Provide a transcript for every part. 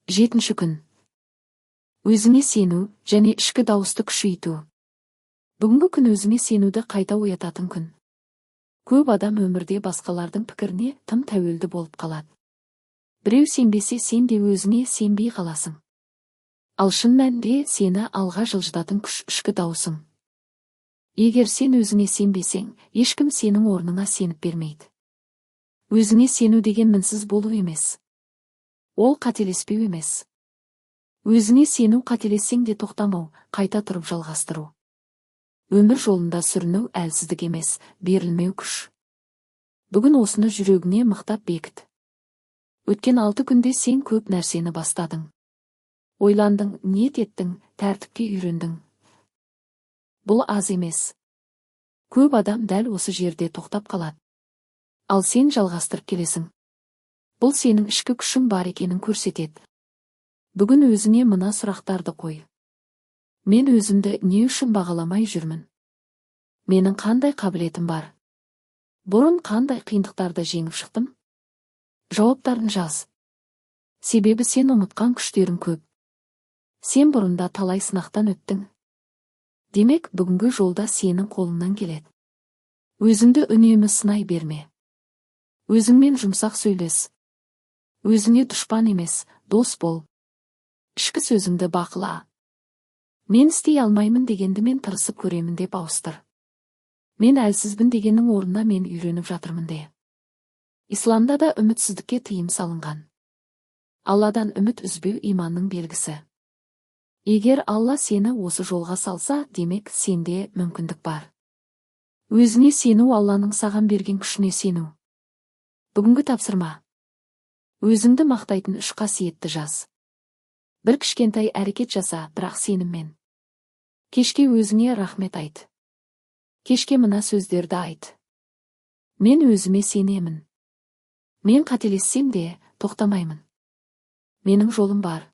Жетінші күн. Өзіңе сену және ішкі дауысты күшейту. Бүгінгі күн өзіңе сенуді қайта оятатын күн. Көп адам өмірде басқалардың пікіріне тым тәуелді болып қалады. Біреу сенбесе, сен де өзіңе сенбей қаласың. Ал шын мәнінде сені алға жылжытатын күш – ішкі дауысың. Егер сен өзіңе сенбесең, ешкім сенің орныңа сеніп бермейді. Өзіңе сену деген мінсіз болу емес. Ол қателеспеу емес. Өзіңе сену – қателессең де тоқтамау, қайта тұрып жалғастыру. Өмір жолында сүріну әлсіздік емес, берілмеу күш. Бүгін осыны жүрегіңе мықтап бекіт. Өткен 6 күнде сен көп нәрсені бастадың. Ойландың, ниет еттің, тәртіпке үйрендің. Бұл аз емес. Көп адам дәл осы жерде тоқтап қалады. Ал сен жалғастырып келесің. Бұл сенің ішкі күшің бар екенін көрсетеді. Бүгін өзіңе мына сұрақтарды қой. Мен өзімді не үшін бағаламай жүрмін? Менің қандай қабілетім бар? Бұрын қандай қиындықтарды жеңіп шықтым? Жауаптарын жаз. Себебі сен ұмытқан күштерің көп. Сен бұрында талай сынақтан өттің. Демек, бүгінгі жолда сенің қолыңнан келеді. Өзіңді үнемі сынай берме. Өзіңмен жұмсақ сөйлес. Өзіңе дұшпан емес, дос бол. Ішкі сөзіңді бақыла. «Мен істей алмаймын» дегенді «Мен тырысып көремін» деп ауыстыр. «Мен әлсізбін» дегеннің орнына «Мен үйреніп жатырмын» де. Исламда да үмітсіздікке тыйым салынған. Алладан үміт үзбеу – иманның белгісі. Егер Алла сені осы жолға салса, демек, сенде мүмкіндік бар. Өзіңе сену – Алланың саған берген күшіне сену. Бүгінгі тапсырма. Өзіңді мақтайтын үш қасиетті жаз. Бір кішкентай әрекет жаса, бірақ сеніммен. Кешке өзіңе рахмет айт. Кешке мына сөздерді айт: Мен өзіме сенемін. Мен қателессем де, тоқтамаймын. Менің жолым бар.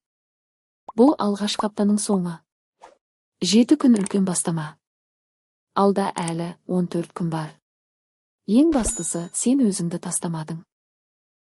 Бұл алғашқы аптаның соңы. 7 күн үлкен бастама. Алда әлі 14 күн бар. Ең бастысы, сен өзіңді тастамадың.